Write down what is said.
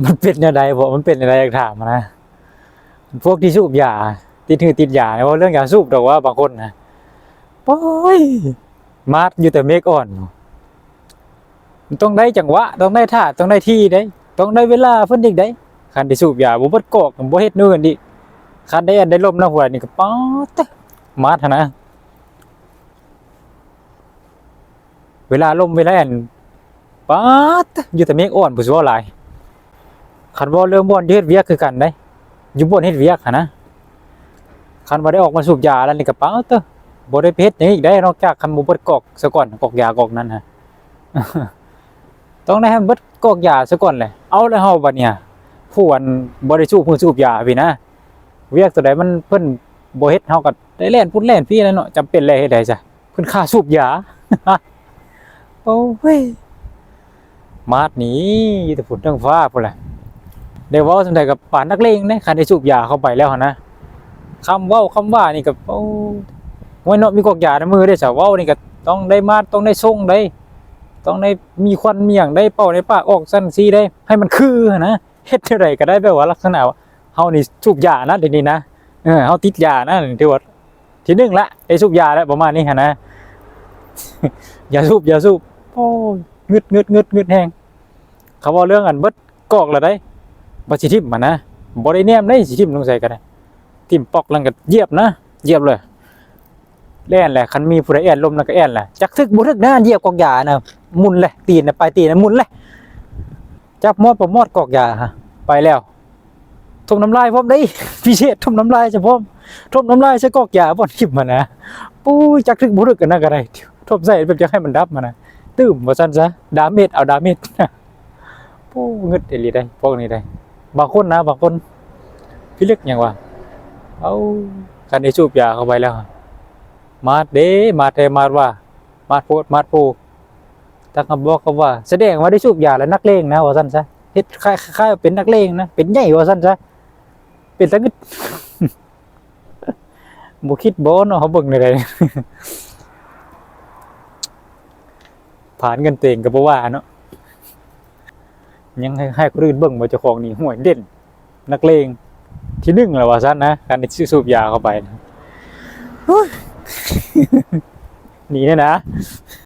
ມັນເປັນແນວໃດບໍ? ມັນເປັນແນວໃດ ຢາກຖາມນະ ພວກທີ່ສູບຢາ ຕິດຫືດຕິດຢາ ເວົ້າເລື່ອງຢາສູບດອກວ່າ ບາງຄົນນະ ໂອ້ຍ ມາດຢູ່ແຕ່ເມກອ່ອນ. ມັນຕ້ອງໄດ້ຈັງຫວະ ຕ້ອງໄດ້ທ່າ ຕ້ອງໄດ້ທີ່ເດ້ ຕ້ອງໄດ້ເວລາເພິ່ນອີກເດ້. ຄັນໄດ້ສູບຢາບໍ່ເບິດກອກ ບໍ່ເຮັດແນວອື່ນອີກ ຄັນໄດ້ອັນໄດ້ລົມນຳຫົວນີ້ກໍ ປາດເຕີ ມາດຫັ້ນນະ. ເວລາລົມເວລາອັນ ປາດ ຢູ່ແຕ່ເມກອ່ອນ ຜູ້ຊິເວົ້າຫຼາຍ. ຄັນເວົ້າເລື່ອງບ່ອນຢູ່ເຮັດວຽກຄືກັນເດ້ ຢູ່ບ່ອນເຮັດວຽກຫັ້ນນະ ຄັນວ່າໄດ້ອອກມາສູບຢາແລ້ວນີ້ກໍ ປາດເຕີ ບໍ່ໄດ້ໄປເຮັດຫຍັງອີກໄດ້ ນອກຈາກຄັນບໍ່ເບິດກອກສາກ່ອນ ກອກຢາກອກນັ້ນຫັ້ນ ຕ້ອງໄດ້ໃຫ້ເບິດກອກຢາສາກ່ອນແຫຼະ. ເອົາແລ້ວເຮົາບັດນີ້ ຜູ້ອັນບໍ່ໄດ້ສູບຫື່ນສູບຢາພີ້ນະ ວຽກຕົວໃດມັນ ເພິ່ນບໍ່ເຮັດ ເຮົາກໍໄດ້ແລ່ນພຸ້ນແລ່ນພີ້ແຫຼະເນາະ ຈຳເປັນແຫຼະ ເຮັດໃດຊະ ເພິ່ນຄ່າສູບຢາ. ໂອ້ຍ ມາດນີ້ຢູ່ແຕ່ພຸ້ນເທິງຟ້າພຸ້ນແຫຼະ. ໄດ້ເວົ້າສ່ຳໃດກໍປານນັກເລງເດ້ ຄັນໄດ້ສູບຢາເຂົ້າໄປແລ້ວຫັ້ນນະ ຄຳເວົ້າຄຳວ່ານີ້ກໍ ໂອ້ຍ ໂອ້ຍເນາະ ມີກອກຢາໃນມືເດ້ ສາວເວົ້ານີ້ກໍຕ້ອງໄດ້ມາດ ຕ້ອງໄດ້ຊົງໄດ້ ຕ້ອງໄດ້ມີຄວັນມີຫຍັງໄດ້ ເປົ່າໃນປາກອອກຊັ້ນຊີ້ໄດ້ ໃຫ້ມັນຄືຫັ້ນນະ. ເຮັດແນວໃດກໍໄດ້ ແບບວ່າລັກສະນະວ່າເຮົານີ້ສູບຢານະ ດຽວນີ້ນະ ເອີ ເຮົາຕິດຢານະ ຖືວ່າທີໜຶ່ງລະ ໄດ້ສູບຢາແລ້ວ ປະມານນີ້ຫັ້ນນະ. ຢ່າສູບ ຢ່າສູບ ໂອ້ຍ ງຶດ ງຶດ ງຶດ ງຶດແຮງ. ເຂົາເວົ້າເລື່ອງອັນເບິດກອກແລ້ວໃດ໋ ວ່າຊິຖິ້ມຫັ້ນນະ ບໍ່ໄດ້ແນມເດ້ ຊິຖິ້ມລົງໃສກໍໄດ້ ຖິ້ມປອກ ແລ້ວກໍຢຽບນະ ຢຽບເລີຍ. ແລ່ນແຫຼະ ຄັນມີຜູ້ໃດແອ່ນລົມນະກໍແອ່ນແຫຼະ ຈັກຖືກບໍ່ຖືກນະ ຢຽບກອກຢານະ ໝຸນແຫຼະ ຕີນນະ ປາຍຕີນນະໝຸນແຫຼະ ຈັບມອດບໍ່ມອດກອກຢາ ໄປແລ້ວ. ຖົມນ້ຳລາຍພ້ອມເດ້ ພິເສດຖົມນ້ຳລາຍຊະພ້ອມ ຖົມນ້ຳລາຍໃສ່ກອກຢາບ່ອນຖິ້ມຫັ້ນນະ. ໂອ້ຍ ຈັກຖືກບໍ່ຖືກອັນນັ້ນກໍໄດ້ ຖົມໃສ່ແບບຢາກໃຫ້ມັນດັບຫັ້ນນະ ຕື່ມວ່າຊັ້ນຊະ ດາເມດ ເອົາດາເມດ. ໂອ້ ງຶດອີ່ຫຼີໄດ໋ພວກນີ້ໄດ໋ ບາງຄົນນະ ບາງຄົນພິລຶກຫຍັງວະ. ເອົາ ຄັນໄດ້ສູບຢາເຂົ້າໄປແລ້ວ ມາດເດ້ ມາດແທ້ມາດວ່າ ມາດໂພດມາດໂພ ທັງຄຳບອກຄຳວ່າ ສະແດງວ່າໄດ້ສູບຢາແລ້ວນັກເລງນະ ວ່າຊັ້ນຊະ ເຮັດຄ້າຍ ຄ້າຍໆວ່າເປັນນັກເລງນະ ເປັນໃຫຍ່ວ່າຊັ້ນຊະ ເປັນຕາງຶດ. ບໍ່ຄິດບໍ່ເນາະ ເຮົາເບິ່ງແນວໃດ ຜານເງິນຕົວເອງກໍບໍ່ວ່າເນາະ ຍັງໃຫ້ ໃຫ້ຄົນອື່ນເບິ່ງວ່າເຈົ້າຂອງນີ້ ຫ້ວຍ ເດັ່ນ ນັກເລງທີໜຶ່ງແລ້ວວ່າຊັ້ນນະ ການທີ່ຊື້ສູບຢາເຂົ້າໄປ. ໂອ້ຍ ໜີແດ່ນະ.